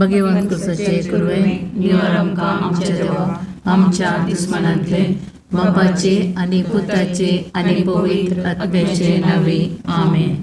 भगवंत कुसाचे कुरवे निवार आमकां आमच्या देवा आमच्या दुस्मानांतले बापाचे आनी पुताचे आनी पवित्र आत्म्याचे नावे आमेन.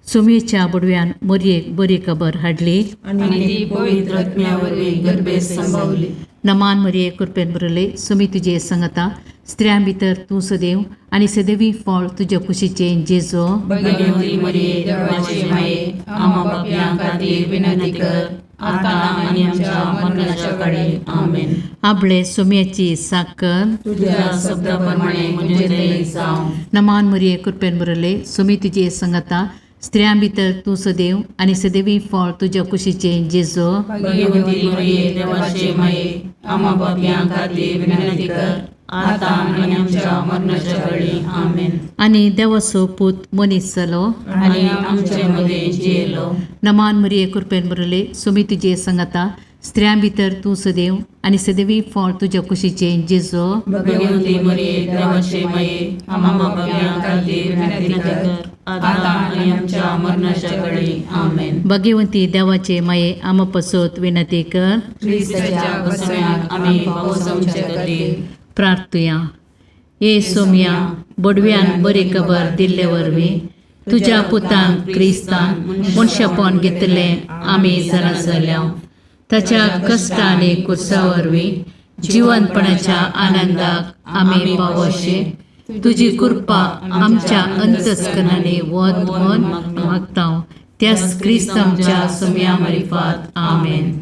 सुमेच्या बुडव्यान मोरयेक बरी खबर हाडली आनी ती पवित्र आत्म्या वरवीं गर्भेत संभवली. नमान मरिये कृपेन भरले सुमी तुजे संगता स्त्रियां भितर तूं सदैव आनी सदैवी फळ तुज्या कुशीचें जेजो. भगवती मरिये देवाचे माये आम्हा पापयां खातीर विनंती कर आतां आनी आमच्या मरणाच्या काळी. आमेन. आपले सुम्याची साकर तुझ्या शब्दा प्रमाणे म्हजें थंय जावं. नमान मरिये कृपेन भरले सुमी तुजे संगता स्त्रियां भितर तूं सदैव आनी सदैवी फळ तुज्या कुशीचें जेजो. भगवती मरिये देवाचे माये आम्हा पापयां खातीर विनंती कर आतां आनी आमच्या मरणाच्या काळी. आमेन. आनी देवाचो पूत मनीस जालो आनी आमचे मदें जियेलो. नमान मरिये कृपेन भरले सुमी तुजे संगता स्त्रियां भितर तूं सदैव आनी सदैवी फळ तुज्या कुशीचें जेजो. भगवती मरिये देवाचे माये आम्हा पापयां खातीर विनंती कर आतां आनी आमच्या मरणाच्या काळी. आमेन. भगवंती देवाचे माये आमा पसत विनंती कर. क्रिस्ताच्या बसम्याक आमी पावसांचे खातीर. प्रार्थुया. ये सोम्या बोडव्यान बरी खबर दिल्ले वरवीं तुज्या पुतान क्रिस्तान मनशापण घेतलें आमी जाणा जाल्या. ताच्या कश्ट आनी कुर्सा वरवीं जिवनपणाच्या आनंदाक आमी पावोशे तुजी कृपा आमच्या अंतस्करणांनी वत म्हण मागता त्याच क्रिस्त आमच्या सोम्या मारिफात. आमेन.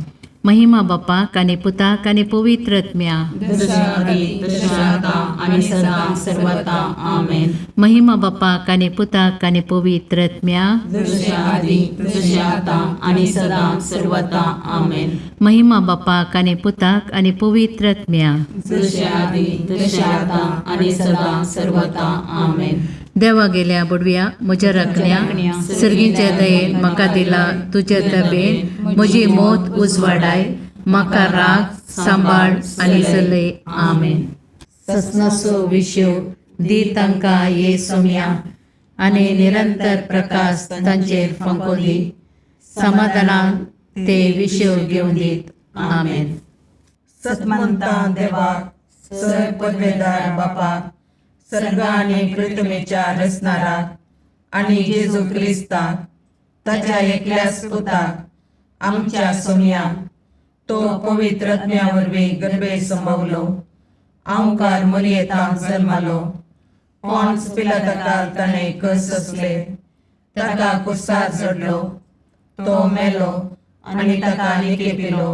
महिमा बापाक आनी पुताक आनी पवित्र आत्म्या. जशा आदी तशें आतां आनी सदां सर्वता. आमेन. महिमा बापाक आनी पुताक आनी पवित्र आत्म्या. जशें आदी तशें आतां आनी सदां सर्वता. आमेन. महिमा बापाक आनी पुताक आनी पवित्र आत्म्या. जशें आदी तशें आतां आनी सदां सर्वता. आमेन. देवा गेल्या बुडव्या म्हज्या राखण्या सर्गीच्या दयेन म्हाका दिला तुज्या तबेन म्हजी मोत उजवाडाय म्हाका राग सांबाळ आनी चलय. आमेन. ससनाचो विशेव दी तांकां ये सोम्या आनी निरंतर प्रकाश तांचेर फांको दी समाधानान ते विशेव घेवन दीत. आमेन. सतमंता देवाक सर पदवेदार बापाक सर्ग आनी पृथ्वीच्या रचणाराक आनी जेजू क्रिस्ताक ताच्या एकल्याच पुताक आमच्या सोमयाक तो पवित्र आत्म्या वरवीं गर्भे संभवलो आंवकार मरियेतांत जल्मालो पॉन्स पिलाताकाल ताणें कस सोंसले ताका कुर्सार चडलो तो मेलो आनी ताका निकेपिलो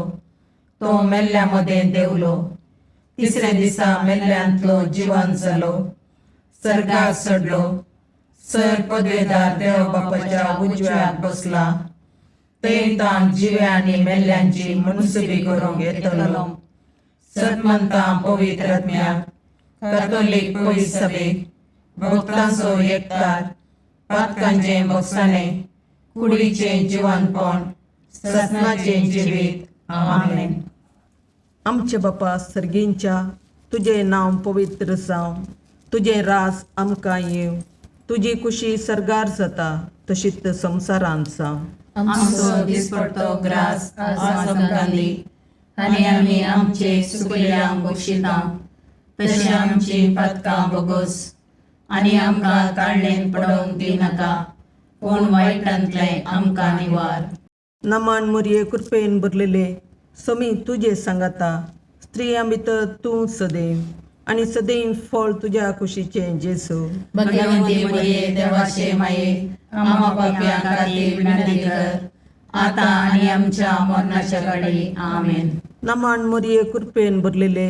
तो मेल्ल्या मदें देंवलो तिसऱ्या दिसा मेल्ल्यांतलो जिवन जालो सर्गार चडलो सर पदवेदार देव बापाच्या उजव्याक बसला थंय ताण जिव्या आनी मेल्ल्यांची मुनसुबी करूंक येतलो. सतमंता पवित्र आत्म्याक कॅथोलीक पवित्र सभेक भक्तांचो एकतार पातकांचें भोगसाणें कुडीचें जिवनपण ससनाचें जिवीत. आमेन. आमचे बापा सर्गींच्या तुजें नांव पवित्र जावं तुजें राज आमकां येवं तुजी कुशी सर्गार जाता तशीच संवसारांत जावं. आमचो दिसपडतो ग्रास आज आमकां दी आनी आमी आमचे सुकल्यांक बक्षिता तशें आमची पातकां बोगोस आनी आमकां ताळणेन पडोवंक दिनाका पूण वायटांतलें आमकां निवार. नमान मुरये कृपेन भरलेले समी तुजे सांगाता स्त्रियां भितर तूं सदैव आनी सदैव फळ तुज्या कुशीचें जेजू. भगवंती मरिये देवाचे माये आम्हा पापयां खातीर विनंती कर आतां आनी आमच्या मरणाच्या काळी. आमेन. नमान मुरये कृपेन भरलेले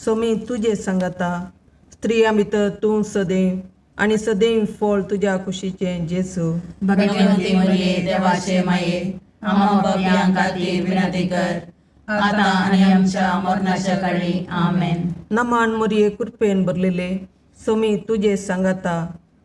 समी तुजे सांगाता स्त्रियां भितर तूं सदैव आनी सदैव फळ तुज्या कुशीचें जेजू. भगवंती मरिये देवाचे माये आम्हा पापयां खातीर विनंती कर आतां आनी आमच्या मरणाच्या काळी. आमेन. नमान मुरये कृपेन भरलेले समी तुजे सांगाता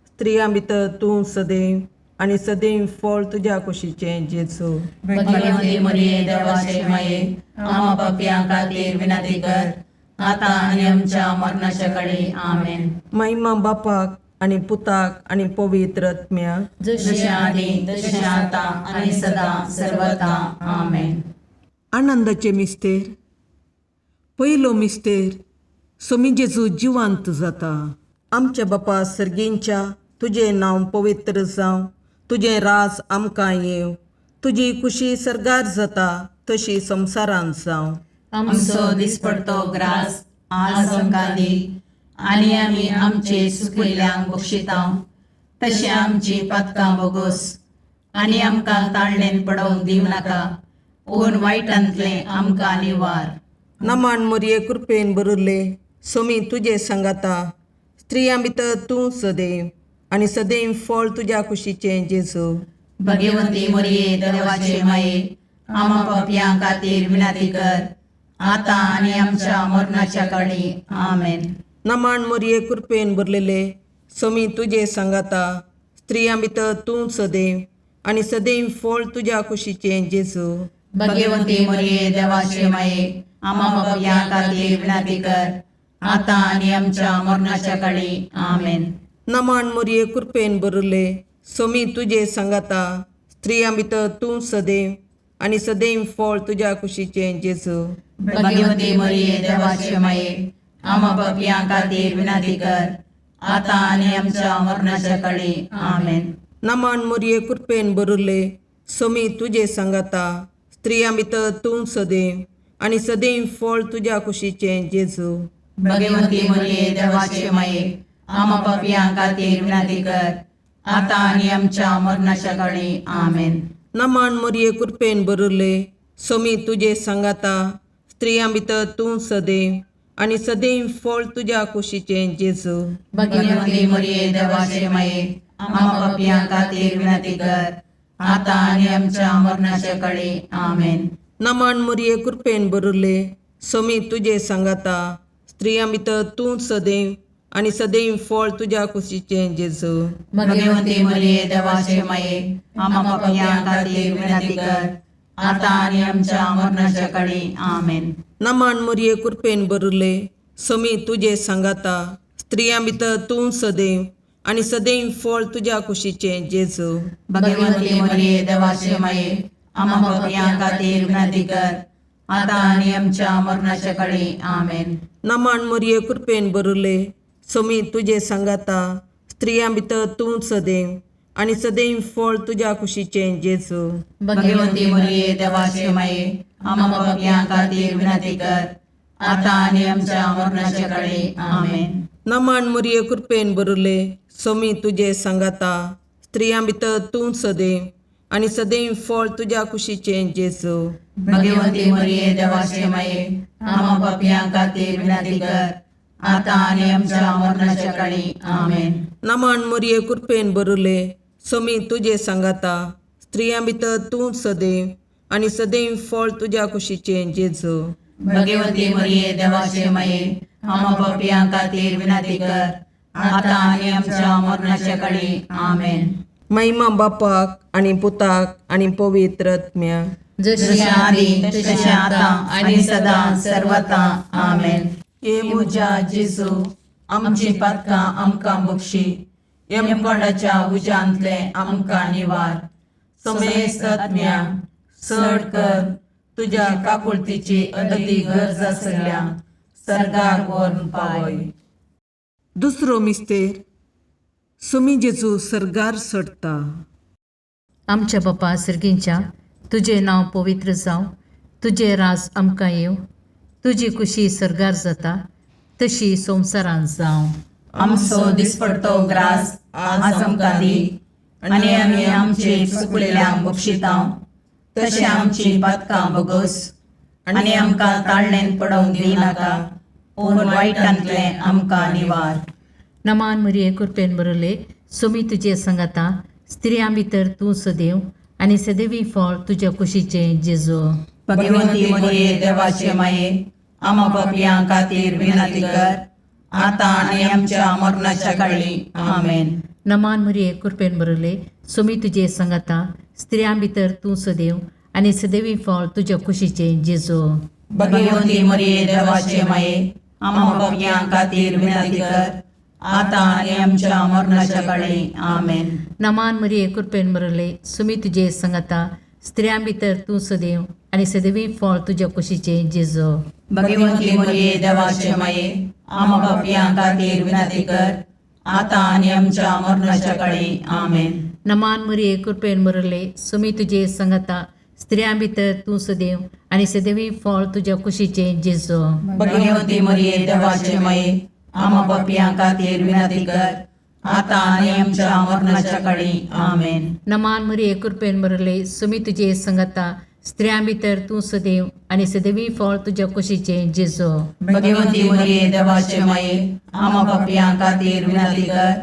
स्त्रियां भितर तूं सदैव आनी सदैव फळ तुज्या कुशीचें जेजू. भगवंती मरिये देवाचे माये आम्हा पापयां खातीर विनंती कर आतां आनी आमच्या मरणाच्या काळी. आमेन. महिमा बापाक आनी पुताक आनी पवित्र आत्म्याक. जशें आदी तशें आतां आनी सदां सर्वता. आमेन. आनंदाचे मिस्तेर. पयलो मिस्तेर, सोमी जेजू जिवांत जाता. आमच्या बापा सर्गींच्या, तुजें नांव पवित्र जावं, तुजें राज आमकां येवं, तुजी खुशी सर्गार जाता तशी संवसारांत जावं. आमचो दिसपडतो ग्रास आज आमकां दी आनी आमी आमचे सुकिल्ल्यांक बक्षितांव तशें आमची पातकां बोगोस आनी आमकां ताळणेन पडोवंक दिवं नाका पूण वायटांतलें आमकां निवार. नमन मोरये, कृपेन भरिल्ले, सोमी तुजे सांगाता, स्त्रियां भितर तूं सदैव आनी सदैव फळ तुज्या कुशीचें जेजू. भगवती मोरये, देवाचे माये, आमा पापयां खातीर विनंती कर आतां आनी आमच्या मरणाच्या काळी. आमेन. नमन मोरये, कृपेन भरलेले, सोमी तुजे सांगाता, स्त्रियां भितर तूं सदैव आनी सदैव फळ तुज्या कुशीचें जेजू. भगवती मोरये, देवाचे माये, आमा पापयां खातीर विनंती कर आतां आनी आमच्या मरणाच्या काळी. आमेन. नमन मोरये, कृपेन भरिल्ले, सोमी तुजे सांगाता, स्त्रियां भितर तूं सदैव आनी सदैव फळ तुज्या कुशीचें जेजू. भगवती मोरये, देवाचे माये, आमा पापयां खातीर विनंती कर आतां आनी आमच्या मरणाच्या काळी. आमेन. नमन मोरये, कृपेन भरिल्ले, सोमी तुजे सांगाता, स्त्रियां भितर तूं सदैव आनी सदैव फळ तुज्या कुशीचें जेजू. भगवती मोरये, देवाचे माये, आमा पापयां खातीर विनंती कर आतां आनी आमच्या मरणाच्या काळी. आमेन. नमन मोरये, कृपेन भरिल्ले, सोमी तुजे सांगाता, स्त्रियां भितर तूं सदैव आनी सदैव फळ तुज्या कुशीचें जेजू. भगवती मोरये, देवाचे माये, आमा पापयां खातीर विनंती कर आतां आनी आमच्या मरणाच्या काळी. आमेन. नमन मोरये, कृपेन भरिल्ले, सोमी तुजे सांगाता, स्त्रियां भितर तूं सदैव आनी सदैव फळ तुज्या कुशीचें जेजू. भगवती मोरये, देवाचे माये, आमा पापयां खातीर विनंती कर आतां आनी आमच्या मरणाच्या काळी. आमेन. नमन मोरये, कृपेन भरिल्ले, सोमी तुजे सांगाता, स्त्रियां भितर तूं सदैव आनी सदैव फळ तुज्या कुशीचें जेजू. भगवती मोरये, देवाचे माये, आमा पापयां खातीर विनंती कर आतां आनी आमच्या मरणाच्या काळी. आमेन. नमन मोरये, कृपेन भरिल्ले, सोमी तुजे सांगाता, स्त्रियां भितर तूं सदैव आनी सदैव फळ तुज्या कुशीचें जेजू. भगवती मोरये, देवाचे माये, आमा पापयां खातीर विनंती कर आतां आनी आमच्या मरणाच्या काळी. आमेन. नमन मोरये, कृपेन भरिल्ले, सोमी तुजे सांगाता, स्त्रियां भितर तूं सदैव आनी सदैव फळ तुज्या कुशीचें जेजू. भगवती मोरये, देवाचे माये, आमा पापयां खातीर विनंती कर आतां आनी आमच्या मरणाच्या काळी. आमेन. नमन मोरये, कृपेन भरिल्ले, सोमी तुजे सांगाता, स्त्रियां भितर तूं सदैव आनी सदैव फळ तुज्या कुशीचें जेजू. भगवती मोरये, देवाचे माये, आमा पापयां खातीर विनंती कर आतां आनी आमच्या मरणाच्या काळी. आमेन. महिमा बापाक आनी पुताक आनी पवित्र आत्म्याक. जशी जशें आदी तशें आतां आनी सदां सर्वता. आमेन. हे म्हज्या जेजू, आमची पातकां आमकां बक्षी, यमकोंडाच्या उज्यांतलें आमकां निवार, समेस्त आत्म्या चड कर तुज्या काकुळतीची अदती गरज आसल्या सर्गाक व्हरून पावय. दुसरो मिस्तेर, सोमी जेजू सर्गार चडटा. आमच्या बापा सर्गींच्या, तुजें नांव पवित्र जावं, तुजें राज आमकां येवं, तुजी खुशी सर्गार जाता तशी संवसारांत जावं. आमचो दिसपडतो ग्रास आज आमकां दी आनी आमी आमचे चुकलेल्यांक बक्षितांव तशें आमची पातकां बगोस आनी आमकां ताळणेन पडोवंक दिवं नाका पूण वायटांतलें आमकां निवार. नमान मरिये, कृपेन बरले, सोमी तुजे सांगाता, स्त्रियां भितर तूं सदैव आनी सदैवी फळ तुज्या कुशीचें जेजू. भगवती मोरये, देवाचे माये, आमा पापयां खातीर विनंती कर आतां आनी आमच्या मरणाच्या काळी. आमेन. नमान मरिये, कृपेन बरले, सोमी तुजे सांगाता, स्त्रियां भितर तूं सदैव आनी सदैवी फळ तुज्या कुशीचें जेजू. भगवती मोरये, देवाचे माये, आमा पापयां खातीर विनंती कर आतां आनी आमच्या मरणाच्या काळी. आमेन. नमान मरिये, कृपेन बरले, सोमी तुजे सांगाता, स्त्रियां भितर तूं सदैव आनी सदवी फळ तुज्या कुशीचें जेजो. भगवंती मरिये देवाचे माये, आमा पापयां खातीर विनंती कर, आतां आनी आमच्या मरणाच्या काळी. आमेन. नमान मरिये, कृपेन भरले, सुमी तुजे संगता, स्त्रियां भितर तूं सदैव आनी सदैवी फळ तुज्या कुशीचें जेजो. भगवंती मरिये देवाचे माये, आमा पापयां खातीर विनंती कर, आतां आनी आमच्या मरणाच्या काळी. आमेन. नमान मरिये, कृपेन भरले, सुमी तुजे संगता, स्त्रियां भितर तूं सदैव आनी सदैवी फळ तुज्या कुशीचें जेजो. भगवंती मरिये देवाचे माये, आमा पापयां खातीर विनंती कर,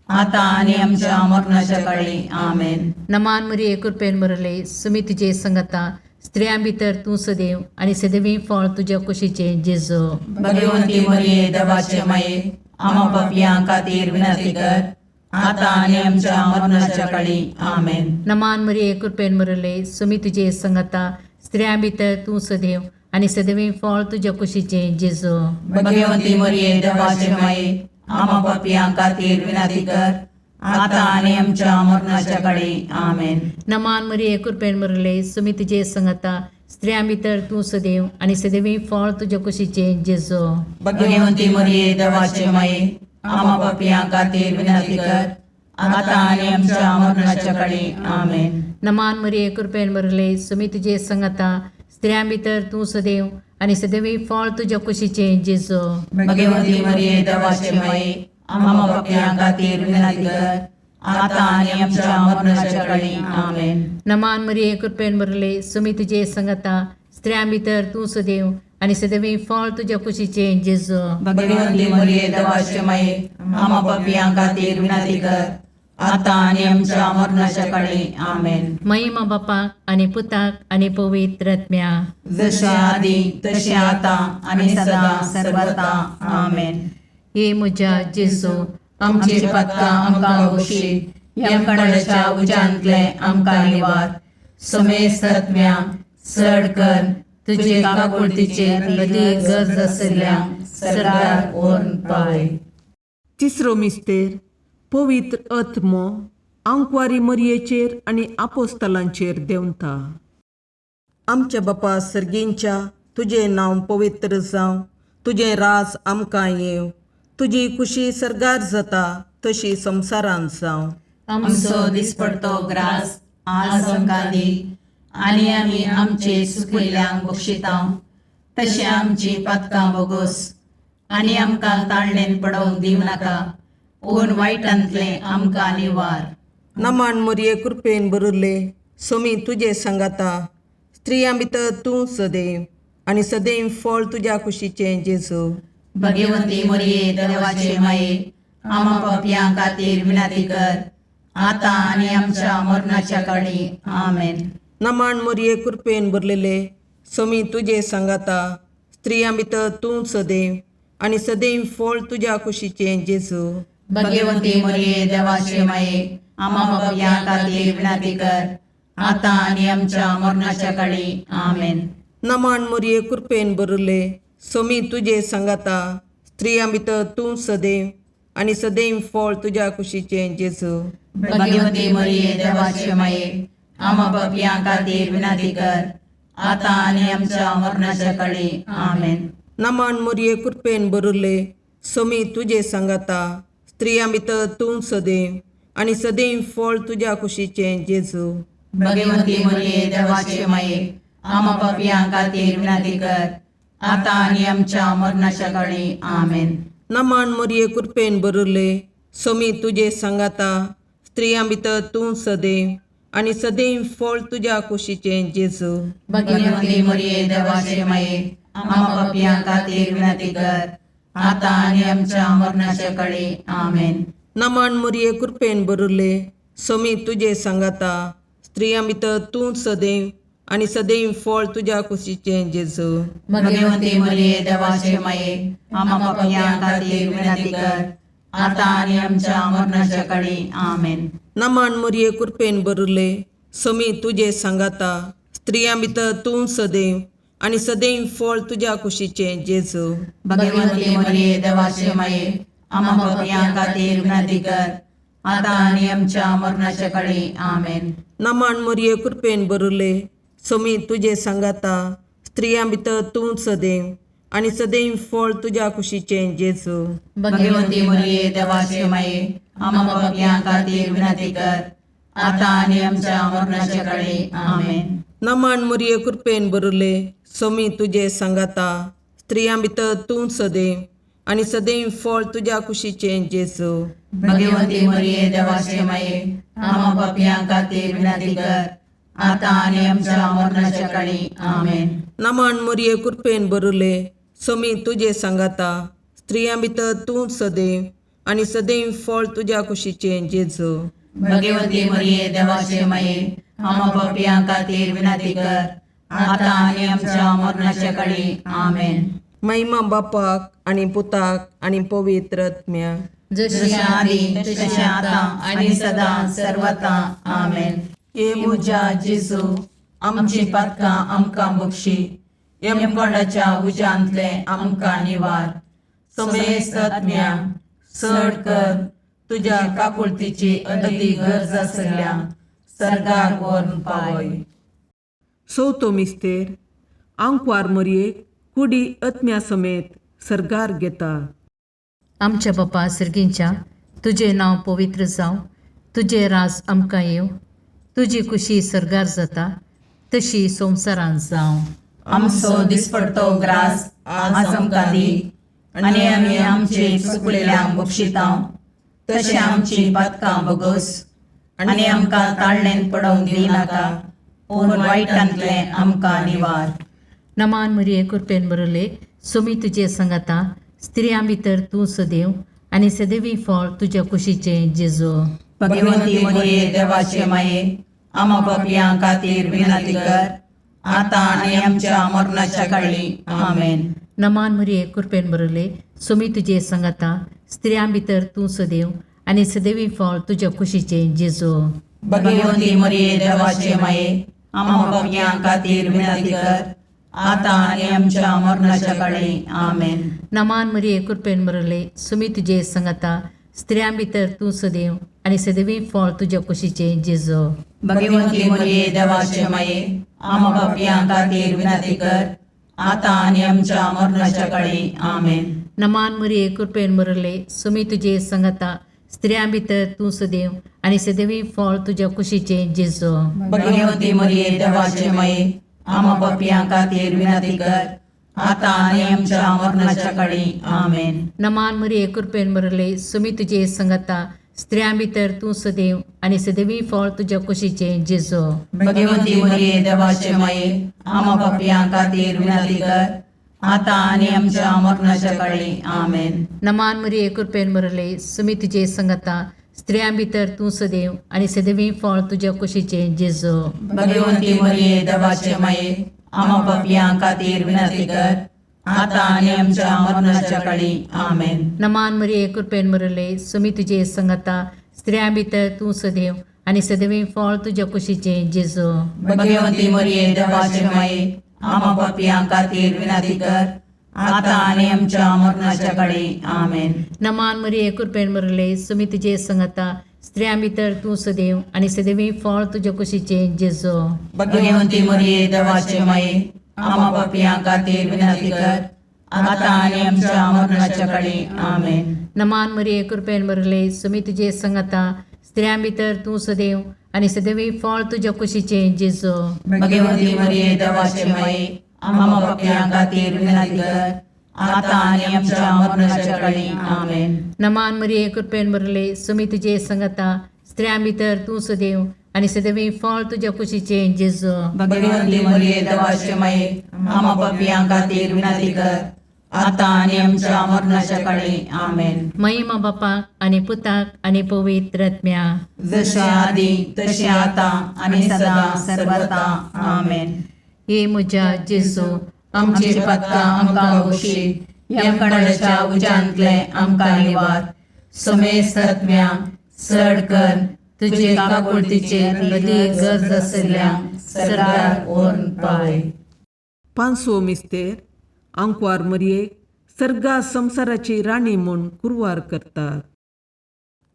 आतां आनी आमच्या मरणाच्या काळी. आमेन. नमान मरिये, कृपेन भरले, सुमी तुजे संगता, स्त्रियां भितर तूं सदैव आनी सदैवी फळ तुज्या कुशीचें जेजो. भगवंती मरिये देवाचे माये, आमा पापयां खातीर विनंती कर, आतां आनी आमच्या मरणाच्या काळी. आमेन. नमान मरिये, कृपेन भरले, सुमी तुजे संगता, स्त्रियां भितर तूं सदैव आनी सदैवी फळ तुज्या कुशीचें जेजो. भगवंती मरिये देवाचे माये, आमा पापयां खातीर विनंती कर, आतां आनी आमच्या मरणाच्या काळी. आमेन. नमान मरिये, कृपेन भरले, सुमी तुजे संगता, स्त्रियां भितर तूं सदैव आनी सदैवी फळ तुज्या कुशीचें जेजो. भगवंती मरिये देवाचे माये, आमा पापयां खातीर विनंती कर, आतां आनी आमच्या मरणाच्या काळी. आमेन. नमान मरिये, कृपेन भरले, सुमी तुजे संगता, स्त्रियां भितर तूं सदैव आनी सदैवी फळ तुज्या कुशीचें जेजो. भगवंती मरिये देवाचे माये, आमा पापयां खातीर विनंती कर, आतां आनी आमच्या मरणाच्या काळी. आमेन. नमान मरिये, कृपेन भरले, सुमी तुजे संगता, स्त्रियां भितर तूं सदैव आनी सदैवी फळ तुज्या कुशीचें जेजो. भगवंती मरिये देवाचे माये, आमा पापयां खातीर विनंती कर, आतां आनी आमच्या मरणाच्या काळी. आमेन. महिमा बापाक आनी पुताक आनी पवित्र आत्म्या. जशे आदी तशें आतां आनी सदां सर्वता. आमेन. हे म्हज्या जेजू, आमची पातकां आमकां बक्षी, यमकणाच्या उज्यांतले आमकां निवार, समेस्त आत्म्या चड कर तुजे काकुळतीचेर अदीक गरज आशिल्ल्या सरकार व्हरून पावय. तिसरो मिस्तेर पवित्र आत्मो आंकवारी मरयेचेर आनी आपोस्तलांचेर देंवता. आमच्या बापा सर्गींच्या, तुजें नांव पवित्र जावं, तुजें राज आमकां येवं, तुजी खुशी सर्गार जाता तशी संवसारांत जावं. आमचो दिसपडतो ग्रास आज आमकां दी, आनी आमी आमचे सुकिल्ल्यांक बक्षिता तशें आमची पातकां बोगोस, आनी आमकां ताळणेन पडोवंक दिवं नाका, पूण वायटांतलें आमकां निवार. नमान मरये, कृपेन भरिल्ले, सोमी तुजे सांगाता, स्त्रियां भितर तूं सदैव आनी सदैव फळ तुज्या कुशीचें जेजू. भगवंती मरिये देवाचे माये, आमा पापयां खातीर विनंती कर, आतां आनी आमच्या मरणाच्या काळी. आमेन. नमान मरये, कृपेन भरलेले, सोमी तुजे सांगाता, स्त्रियां भितर तूं सदैव आनी सदैव फळ तुज्या कुशीचें जेजू. भगवंती मरिये देवाचे माये, आमा पापयां खातीर विनंती कर, आतां आनी आमच्या मरणाच्या काळी. आमेन. नमान मरये, कृपेन भरिल्ले, सोमी तुजे सांगाता, स्त्रियां भितर तूं सदैव आनी सदैव फळ तुज्या कुशीचें जेजू. भगवंती मरिये देवाचे माये, आमा पापयां खातीर विनंती कर, आतां आनी आमच्या मरणाच्या काळी. आमेन. नमान मरये, कृपेन भरिल्ले, सोमी तुजे सांगाता, स्त्रियां भितर तूं सदैव आनी सदैव फळ तुज्या कुशीचें जेजू. भगवंती मरिये देवाचे माये, आमा पापयां खातीर विनंती कर, आतां आनी आमच्या मरणाच्या काळी. आमेन. नमान मरये, कृपेन भरिल्ले, सोमी तुजे सांगाता, स्त्रियां भितर तूं सदैव आनी सदैव फळ तुज्या कुशीचें जेजू. भगवंती मरिये देवाचे माये, आमा पापयां खातीर विनंती कर, आतां आनी आमच्या मरणाच्या काळी. आमेन. नमान मरये, कृपेन भरिल्ले, सोमी तुजे सांगाता, स्त्रियां भितर तूं सदैव आनी सदैव फळ तुज्या कुशीचें जेजू. भगवंती मरिये देवाचे माये, आमा पापयां खातीर विनंती कर, आतां आनी आमच्या मरणाच्या काळी. आमेन. नमान मरये, कृपेन भरिल्ले, सोमी तुजे सांगाता, स्त्रियां भितर तूं सदैव आनी सदैव फळ तुज्या कुशीचें जेजू. भगवंती मरिये देवाचे माये, आमा पापयां खातीर विनंती कर, आतां आनी आमच्या मरणाच्या काळी. आमेन. नमान मरये, कृपेन भरिल्ले, सोमी तुजे सांगाता स्त्रियां भितर तूं सदैव आनी सदैव फळ तुज्या कुशीचें जेजू. भगवती मरिये देवाचे माये, आम्हा पापयां खातीर विनंती कर, आता आनी आमच्या मरणाच्या काळी. आमेन. नमन मुरये कृपेन बरुले, सोमी तुजे सांगाता स्त्रियां भितर तूं सदैव आनी सदैव फळ तुज्या कुशीचें जेजू. भगवती मरिये देवाचे माये, आम्हा पापयां खातीर विनंती कर, आता आनी आमच्या मरणाच्या काळी. आमेन. नमन मुरये कृपेन बरुले, सोमी तुजे सांगाता स्त्रियां भितर तूं सदैव आनी सदैव फळ तुज्या कुशीचें जेजू. भगवती मरिये देवाचे माये, आम्हा पापयां खातीर विनंती कर, आता आनी आमच्या मरणाच्या काळी. आमेन. महिमा बापाक आनी पुताक आनी पवित्र आत्म्याक. जशी जशें आदी तशें आतां आनी सदां सर्वता. आमेन. हे म्हज्या जेजू, आमची पातकां आमकां बक्षी, यमकोंडाच्या उज्यांतले आमकां निवार, समेस्त आत्म्या चड कर तुज्या काकुळतीची अदी गरज आसल्या सर्गार व्हरून पावय. चवथो मिस्तेर, आंकवार मरयेक कुडी आत्म्या समेत सर्गार घेता. आमच्या बापा सर्गींच्या, तुजें नांव पवित्र जावं, तुजें राज आमकां येवं, तुजी कुशी सर्गार जाता तशी संवसारांत जावं. आमचो दिसपडतो ग्रास आज आमकां दी, आनी आमी आमचे चुकलेल्यांक बक्षितां तशें आमची पातकां बगस, आनी आमकां ताळणेन पडोवंक दिनाका, पूण वायटांतलें आमकां निवार. नमान मरिये कृपेन बरले, सुमी तुजे संगता, स्त्रियां भितर तूं सदैव आनी सदैवी फळ तुज्या कुशीचें जेजू. भगवती मरिये देवाचे माये, आमा पापयां खातीर विनंती कर, आतां आनी आमच्या मरणाच्या काळी. आमेन. नमान मरिये कृपेन बरले, सुमी तुजे संगता, स्त्रियां भितर तूं सदैव आनी सदैवी फळ तुज्या कुशीचें जेजू. भगवती मरिये देवाचे माये, आमा पापयां खातीर विनंती कर, आतां आनी आमच्या मरणाच्या काळी. आमेन. नमान मरिये कृपेन बरले, सुमी तुजे संगता, स्त्रियां भितर तूं सदैव आनी सदैवी फळ तुज्या कुशीचें जेजू. भगवती मरिये देवाचे माये, आमा पापयां खातीर विनंती कर, आतां आनी आमच्या मरणाच्या काळी. आमेन. नमान मरिये कृपेन बरले, सुमी तुजे संगता, स्त्रियां भितर तूं सदैव आनी सदैवी फळ तुज्या कुशीचें जेजू. भगवती मरिये देवाचे माये, आमा पापयां खातीर विनंती कर, आतां आनी आमच्या मरणाच्या काळी. आमेन. नमान मरिये कृपेन बरले, सुमी तुजे संगता, स्त्रियां भितर तूं सदैव आनी सदैवी फळ तुज्या कुशीचें जेजू. भगवती मरिये देवाचे माये, आमा पापयां खातीर विनंती कर, आतां आनी आमच्या मरणाच्या काळी. आमेन. नमान मरिये कृपेन बरले, सुमी तुजे संगता, स्त्रियां भितर तूं सदैव आनी सदैवी फळ तुज्या कुशीचें जेजू. भगवती मरिये देवाचे माये, आमा पापयां खातीर विनंती कर, आतां आनी आमच्या मरणाच्या काळी. आमेन. नमान मरिये कृपेन बरले, सुमी तुजे संगता, स्त्रियां भितर तूं सदैव आनी सदैवी फळ तुज्या कुशीचें जेजू. भगवती मरिये देवाचे माये, आमा पापयां खातीर विनंती कर, आतां आनी आमच्या मरणाच्या काळी. आमेन. नमान मरिये कृपेन बरले, सुमी तुजे संगता, स्त्रियां भितर तूं सदैव आनी सदैवी फळ तुज्या कुशीचें जेजू. भगवती मरिये देवाचे माये, आमा पापयां खातीर विनंती कर, आतां आनी आमच्या मरणाच्या काळी. आमेन. नमान मरिये कृपेन बरले, सुमी तुजे संगता, स्त्रियां भितर तूं सदैव आनी सदैवी फळ तुज्या कुशीचें जेजू. भगवती मरिये देवाचे माये, आमा पापयां खातीर विनंती कर, आतां आनी आमच्या मरणाच्या काळी. आमेन. नमान मरिये कृपेन बरले, सुमी तुजे संगता, स्त्रियां भितर तूं सदैव आनी सदैवी फळ तुज्या कुशीचें जेजू. भगवती मरिये देवाचे माये, आमा पापयां खातीर विनंती कर, आतां आनी आमच्या मरणाच्या काळी. आमेन. महिमा बापाक आनी पुताक आनी पवित्र आत्म्या. जशें आदी तशें आतां आनी सदां सर्वता. आमेन. हे म्हज्या जेजू, आमची पातकां आमकां बक्षी, यमकंडाच्या उज्यांतले आमकां निवार, समेस्त आत्म्या चड कर तुजे काकुळतीचे अदी गरज आसल्या सरकार व्हरून पावय. पांचवो मिस्तेर, आंकवार मरयेक सर्गा संवसाराची राणी म्हूण कुरवार करतात.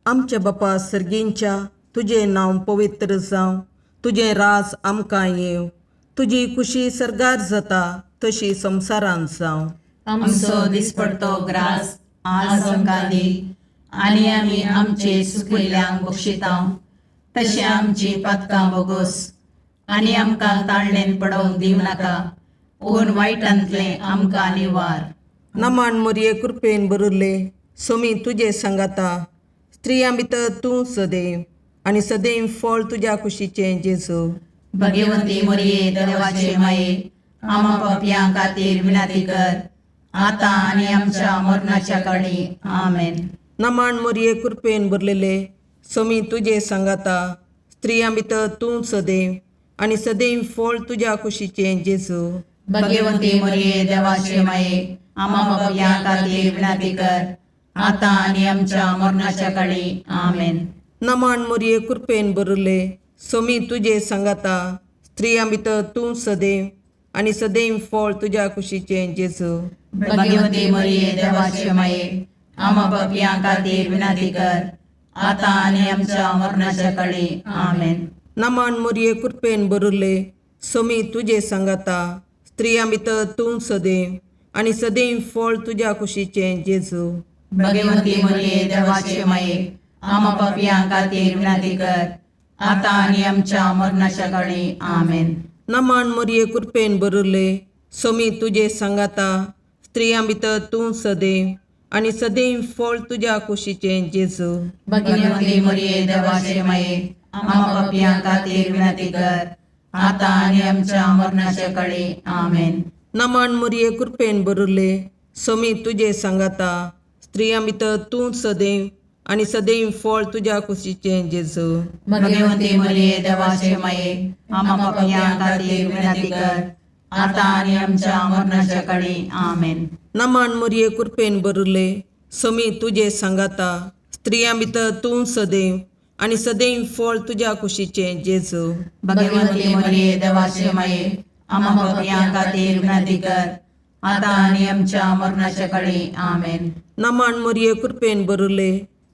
आमच्या बापा सर्गींच्या, तुजें नांव पवित्र जावं, तुजें राज आमकां येवं, तुजी कुशी सर्गार जाता तशी संवसारांत जावं. आमचो दिसपडतो ग्रास आज आमकां दी आनी आमी आमचे सुकिल्ल्यांक बक्षिता तशें आमची पातकां बोगोस आनी आमकां ताळणेन पडोवंक दिवं नाका, पूण वायटांतलें आमकां निवार. नमन मोरये, कृपेन भरिल्ले, सोमी तुजे सांगाता. स्त्रियां भितर तूं सदैव आनी सदैव फळ तुज्या कुशीचें जेजू. भगवंती मोरये, देवाचे माये, आमा पापयां खातीर विनंती कर, आतां आनी आमच्या मरणाच्या काळी. आमेन. नमन मोरये, कृपेन भरलेले, सोमी तुजे सांगाता. स्त्रियां भितर तूं सदैव आनी सदैव फळ तुज्या कुशीचें जेजू. भगवंती मोरये, देवाचे माये, आमा पापयां खातीर विनंती कर, आतां आनी आमच्या मरणाच्या काळी. आमेन. नमन मोरये, कृपेन भरिल्ले, सोमी तुजे सांगाता. स्त्रियां भितर तूं सदैव आनी सदैव फळ तुज्या कुशीचें जेजू. भगवंती मोरये, देवाचे माये, आमा पापयां खातीर विनंती कर, आतां आनी आमच्या मरणाच्या काळी. आमेन. नमन मोरये, कृपेन भरिल्ले, सोमी तुजे सांगाता. स्त्रियां भितर तूं सदैव आनी सदैव फळ तुज्या कुशीचें जेजू. भगवंती मोरये, देवाचे माये, आमा पापयां खातीर विनंती कर, आतां आनी आमच्या मरणाच्या काळी. आमेन. नमन मोरये, कृपेन भरिल्ले, सोमी तुजे सांगाता. स्त्रियां भितर तूं सदैव आनी सदैव फळ तुज्या कुशीचें जेजू. भगवंती मोरये, देवाचे माये, आमा पापयां खातीर विनंती कर, आतां आनी आमच्या मरणाच्या काळी. आमेन. नमन मोरये, कृपेन भरिल्ले, सोमी तुजे सांगाता. स्त्रियां भितर तूं सदैव आनी सदैव फळ तुज्या कुशीचें जेजू. भगवंती मोरये, देवाचे माये, आमा पापयां खातीर विनंती कर, आतां आनी आमच्या मरणाच्या काळी. आमेन. नमन मोरये, कृपेन भरिल्ले, सोमी तुजे सांगाता. स्त्रियां भितर तूं सदैव आनी सदैव फळ तुज्या कुशीचें जेजू. भगवंती मोरये, देवाचे माये, आमा पापयां खातीर विनंती कर, आतां आनी आमच्या मरणाच्या काळी. आमेन. नमन मोरये, कृपेन भरिल्ले,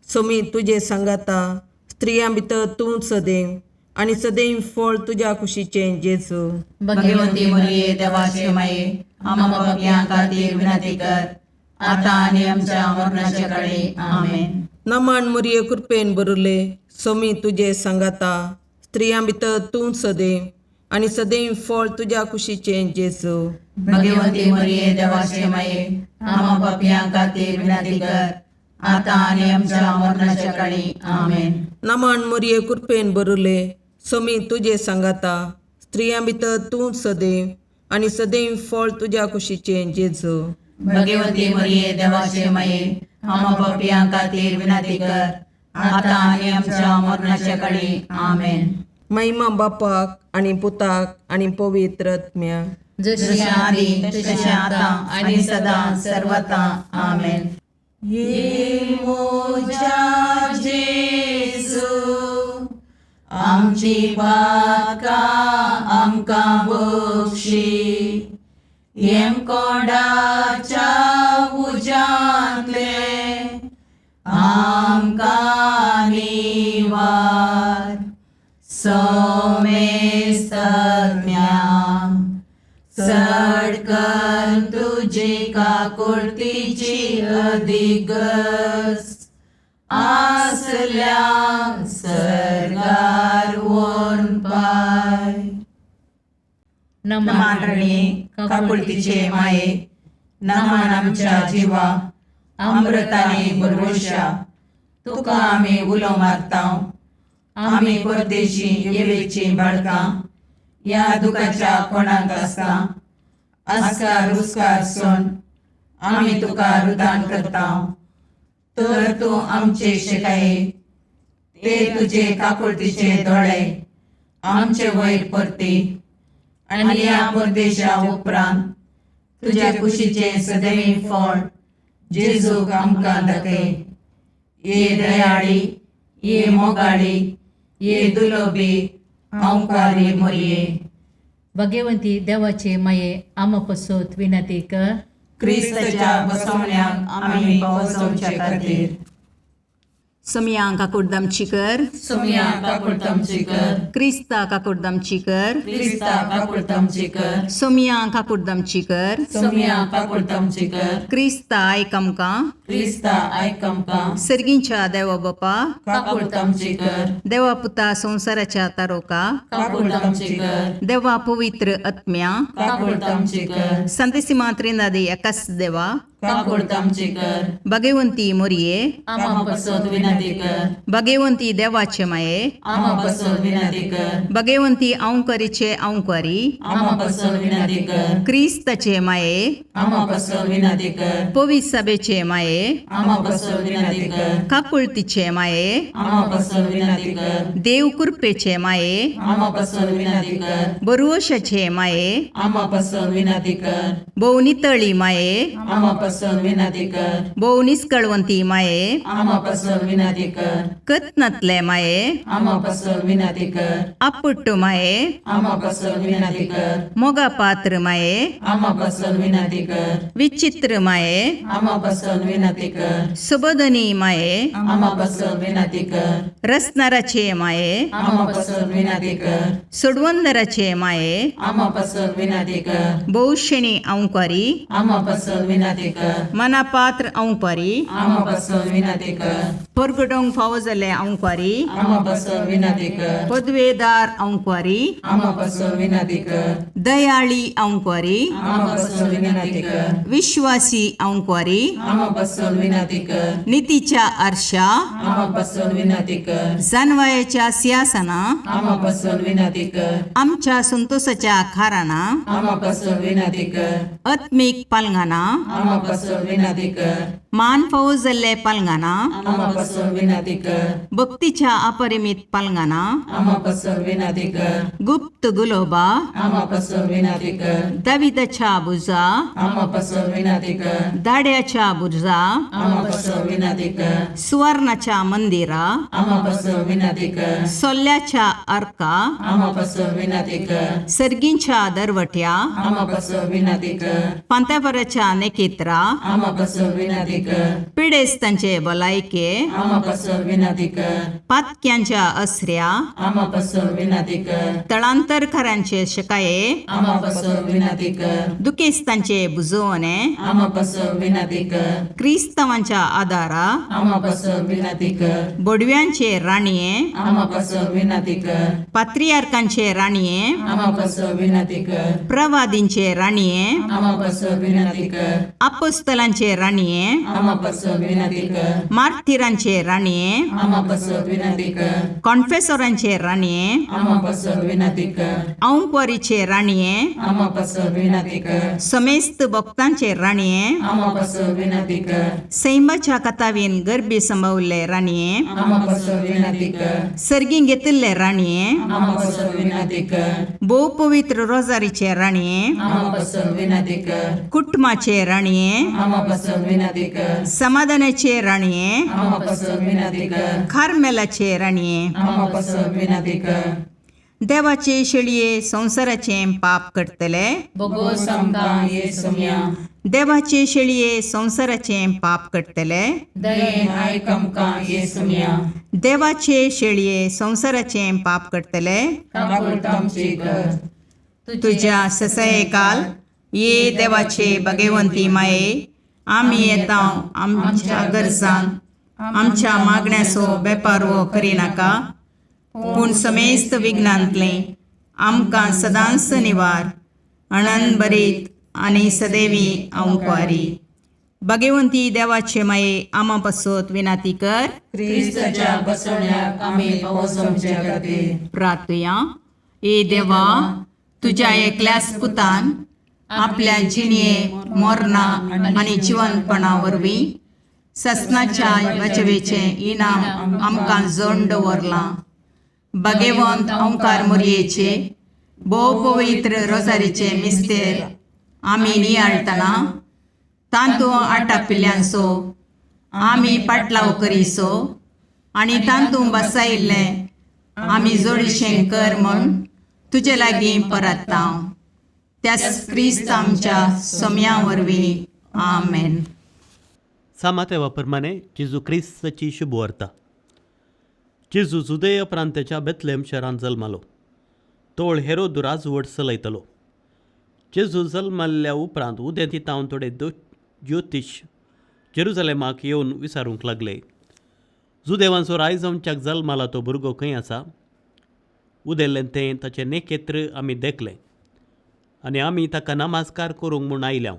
सोमी तुजे सांगाता. स्त्रियां भितर तूं सदैव आनी सदैव फळ तुज्या कुशीचें जेजू. भगवंती मोरये, देवाचे माये, आमा पापयां खातीर विनंती कर, आतां आनी आमच्या मरणाच्या काळी. आमेन. नमन मोरये, कृपेन भरिल्ले, सोमी तुजे सांगाता. स्त्रियां भितर तूं सदैव आनी सदैव फळ तुज्या कुशीचें जेजू. भगवंती मोरये, देवाचे माये, आमा पापयां खातीर विनंती कर, आतां आनी आमच्या मरणाच्या काळी. आमेन. नमन मोरये, कृपेन भरिल्ले, सोमी तुजे सांगाता. स्त्रियां भितर तूं सदैव आनी सदैव फळ तुज्या कुशीचें जेजू. भगवंती मोरये, देवाचे माये, आमा पापयां खातीर विनंती कर, आतां आनी आमच्या मरणाच्या काळी. आमेन. महिमा बापाक आनी पुताक आनी पवित्र आत्म्याक. जशी जशें आदी तशें आतां आनी सदां सर्वता. आमेन. ये मोजा जेजू, आमची पातकां आमकां बक्षी, येमकोंडाच्या उज्यांतले आमकां निवार. सोमेस्तज्ञा, चड कर तुजी काकुळतीची अधिगस आसल्या सर्गार वोन पाय. नमन रणी काकुळतीचे माये, नमन आमच्या जिवा अमृताने भरवशा, तुका आमी उलो मारता. आमी परदेशी येवेची बाळकां ह्या दुखाच्या कोणाक आसता आस्कार उस्कार सोन आमी तुका रुदान करता. तर तूं आमचे शिकाये ते तुजे काकुळतीचे दोळे आमचे वयर परती आनी ह्या परदेशा उपरांत तुज्या कुशीचें सदैव फळ जेजूक आमकां दाखय. ये दयाळी, ये मोगाळी, ये दुलोबी अंकारी मोरये, भगवंती देवाचे माये, आमा पसत विनंती कर. क्रिस्ताच्या बसवण्याक आमी पावसवचे खातीर. सोमया काकुडदामची कर. सोमया काकुळतामची कर. क्रिस्ता काकुडदामची कर. क्रिस्ता काकुळतामची कर. सोमया काकुडदामची कर. सोमया काकुळतामची कर. क्रिस्ता आयक आमकां. क्रिस्ता आयक आमकां. सर्गींच्या देवा बापा, काकुळतामची कर. देवा पुता संवसाराच्या तारोका, काकुळतामची कर. देवा पवित्र आत्म्या, काकुळतामची कर. संतेसिमा त्रिनादी एकाच देवा, काकुळतामची कर. भगवंती मोरये, आमा पसत विनंती कर. भगवंती देवाचे माये, आमा पसत विनंती कर. भगवंती अंकरीचे अंकरी, आमा पसत विनंती कर. क्रिस्ताचे माये, आमा पसत विनंती कर. पवित्र सभेचे माये, आमा पसत विनंती कर. काकुळतीचे माये, आमा पसत विनंती कर. देव कृपेचे माये, आमा पसत विनंती कर. बरुवशाचे माये, आमा पसत विनंती कर. भोव नितळी माये, आमा पसत विनंती कर. भोव निस्कळवंती माये, आमा पसत विनंती कर. कत्नातले माये, आमा पसत विनंती कर. आपुट्ट माये, आमा पसत विनंती कर. मोगा पात्र माये, आमा पसत विनंती कर. विचित्र माये, आमा पसत विनंती कर. सुबोधनी माये, आमा पसत विनंती कर. रसनाराचे माये, आमा पसत विनंती कर. सोडवंदराचे माये, आमा पसत विनंती कर. भोवशेणी अंकारी, आमा पसत विनंती कर. मनापात्र अंकारी, आमा पसत विनंती कर. परगटोंक फावो जाल्ले अंकारी, आमा पसत विनंती कर. पदवेदार अंकारी, आमा पसत विनंती कर. दयाळी अंकारी, आमा पसत विनंती कर. विश्वासी अंकारी, आमा पसत विनंती कर. नितीच्या आरशा, आमा पसत विनंती कर. जानवायाच्या सिंहासना, आमा पसत विनंती कर. आमच्या संतोषाच्या खाराना, आमा पसत विनंती कर. आत्मीक पालंगाना, आमा पसत विनंती कर. मान फावो जाल्ले पालंगाना, आमा पसत विनंती कर. भक्तीच्या अपरिमित पालंगाना, आमा पसत विनंती कर. गुप्त गुलोबा, आमा पसत विनंती कर. दाविदाच्या बुजा, आमा पसत विनंती कर. दाड्याच्या बुजा, आमा पसत विनंती कर. सुवर्णाच्या मंदिरा, आमा पसत विनंती कर. सोल्ल्याच्या अर्का, आमा पसत विनंती कर. सर्गींच्या दरवट्या, आमा पसत विनंती कर. पांत्यापराच्या नेकेत्रा, आमा पसत विनंती कर. पिडेस्तांचे भलायके, आमा पसत विनंती कर. पातक्यांच्या असऱ्या, आमा पसत विनंती कर. तळांतरकारांचे शकाये, आमा पसत विनंती कर. दुखेस्तांचे बुजवणे, आमा पसत विनंती कर. क्रिस्तांवांच्या आदारा, आमा पसत विनंती कर. बोडव्यांचे राणये, आमा पसत विनंती कर. पात्रियार्कांचे राणये, आमा पसत विनंती कर. प्रवादींचे राणये, आमा पसत विनंती कर. अपोस्तलांचे राणये, आमा पसत विनंती कर. मार्थिरांचे राणये, आमा पसत विनंती कर. कॉन्फेसोरांचे राणये, आमा पसत विनंती कर. औंकवारीचे राणये, आमा पसत विनंती कर. समेस्त भक्तांचे राणये, आमा पसत विनंती कर. सैमाच्या कथावीन गर्भी संभवल्ले राणये, आमा पसत विनंती कर. सर्गीं घेतिल्ले राणये, आमा पसत विनंती कर. भोव पवित्र रोजारीचे राणये, आमा पसत विनंती कर. कुटुंबाचे राणये, आमा पसत विनंती कर. समाधानाचे राणये, आमा पसत विनंती कर. कार्मेलाचे राणये, आमा पसत विनंती कर. देवाचे शेळये संवसाराचें पाप करतले, बोगोस आमकां ये सोम्या. देवाचे शेळये संवसाराचें पाप करतले, दयेन आयक आमकां ये सोम्या. देवाचे शेळये संवसाराचें पाप करतले, काकुळतामची कर. तुज्या ससयकाल ये देवाचे भगवंती माये, आमी येता आमच्या गरजान आमच्या मागण्याचो बेपारवो करिनाका, पूण समेस्त विघ्नांतलें आमकां सदांच निवार अणन बरीत आनी सदैवी अंकवारी. भगवंती देवाचे माये, आमा पासत विनाती कर. क्रिस्ताच्या बसवण्याक आमी पावस आमच्या खातीर. प्रार्थुया. ए देवा, तुज्या एकल्याच पुतान आपल्या जिणये मोरना आनी जिवनपणा वरवीं ससनाच्या बचवेचें इनाम आमकां जोड दवरलां. भगवंत ओंकार मोरयेचे भोव पवित्र रोजारीचे मिस्तेर आमी नियाळटना तांतू आटापिल्ल्यांचो आमी पाटलाव करीसो आनी तांतू बसायिल्लें आमी जोडीशें कर म्हूण तुजे लागीं परत्ता, त्याच क्रिस्त आमच्या सोम्या वरवीं. आमेन. सामातेवा प्रमाणे जेजू क्रिस्ताची शुभ वार्ता. जेजू जुदेय प्रांताच्या बेथलेम शहरांत जल्मालो. तोळ हेरोद राजवट चलयतलो. जेजू जल्मल्ल्या उपरांत उदेंती तावन थोडे ज्योतिश जेरुजलेमाक येवन विचारूंक लागले, जुदेवांचो राय जावच्याक जल्माला तो भुरगो खंय आसा? उदेल्लें तें ताचें नेकेत्र आमी देखलें आनी आमी ताका नमस्कार करूंक म्हूण आयल्या.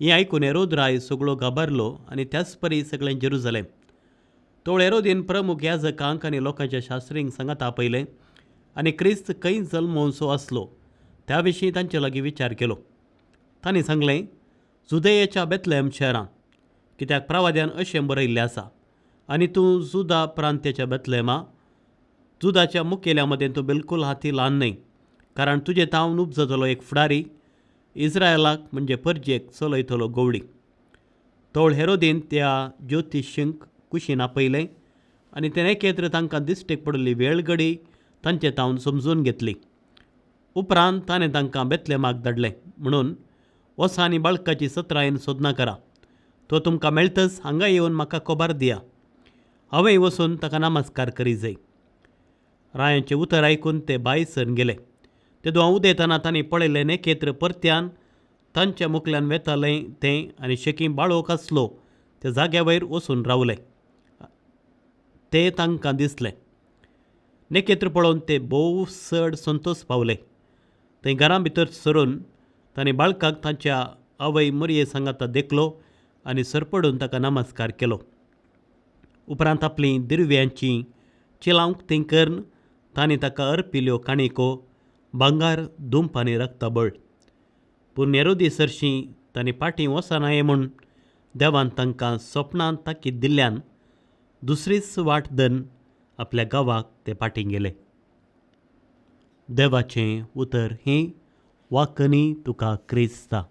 हें आयकून हेरोद राय सगळो घाबरलो आनी त्याच परी सगळें जेरुजलेम. तोळ हेरोदीन प्रमुख याजकांक आनी लोकांच्या शास्त्रींक सांगात आपयलें आनी क्रिस्त खंय जल्मोवचो आसलो त्या विशीं तांचे लागीं विचार केलो. तांणी सांगलें, जुदेयाच्या बेथलेम शहरांत, कित्याक प्रवाद्यान अशें बरयल्लें आसा, आनी तूं जुदा प्रांत्याच्या बेथलेमा, जुदाच्या मुखेल्या मदें तूं बिलकूल हाती ल्हान न्हय, कारण तुजें तावन उपजतलो एक फुडारी इस्रायलाक म्हणजे परजेक चलयतलो गवळी. तोळ हेरोदीन त्या ज्योतिशींक कुशीन आपयलें आनी तें एकेत्र तांकां दिश्टीक पडिल्ली वेळगडी तांचे तावन समजून घेतली. उपरांत ताणें तांकां बेथलेमाक धाडलें म्हणून, वचा आनी बाळकाची सत्रायेन सोदना करा, तो तुमकां मेळटच हांगा येवन म्हाका खबर दिया, हांवें वचून ताका नमस्कार करी जाय. रायांचें उतर आयकून ते भायर सरून गेले. तेदो उदेतना तांणी पळयलें नेकेत्र परत्यान तांच्या मुखल्यान वेतालें तें आनी शेकी बाळोक आसलो त्या जाग्या वयर वचून रावले. ते तांकां दिसलें. नेकेत्र पळोवन ते भोव चड संतोश पावले. थंय घरां भितर सरून तांणी बाळकाक तांच्या आवय मोरये सांगाता देखलो आनी सरपडून ताका नमस्कार केलो. उपरांत आपलीं दिरव्यांची चिलां उक्तीं करून तांणी ताका अर्पिल्यो काणिको, भांगार, दुंप आनी रक्तबळ. पूण हेरोदी सरशीं तांणी फाटीं वचनाये म्हूण देवान तांकां सपनांत ताकीद दिल्ल्यान दुसरीच वाट धरून आपल्या गांवाक ते फाटीं गेले. देवाचें उतर हें वाकनी तुका क्रिस्ता.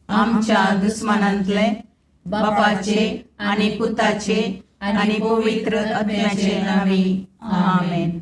आमच्या दुस्मानांतले बापाचे आनी पुताचे आनी पवित्र आत्म्याचे नांवी आमेन.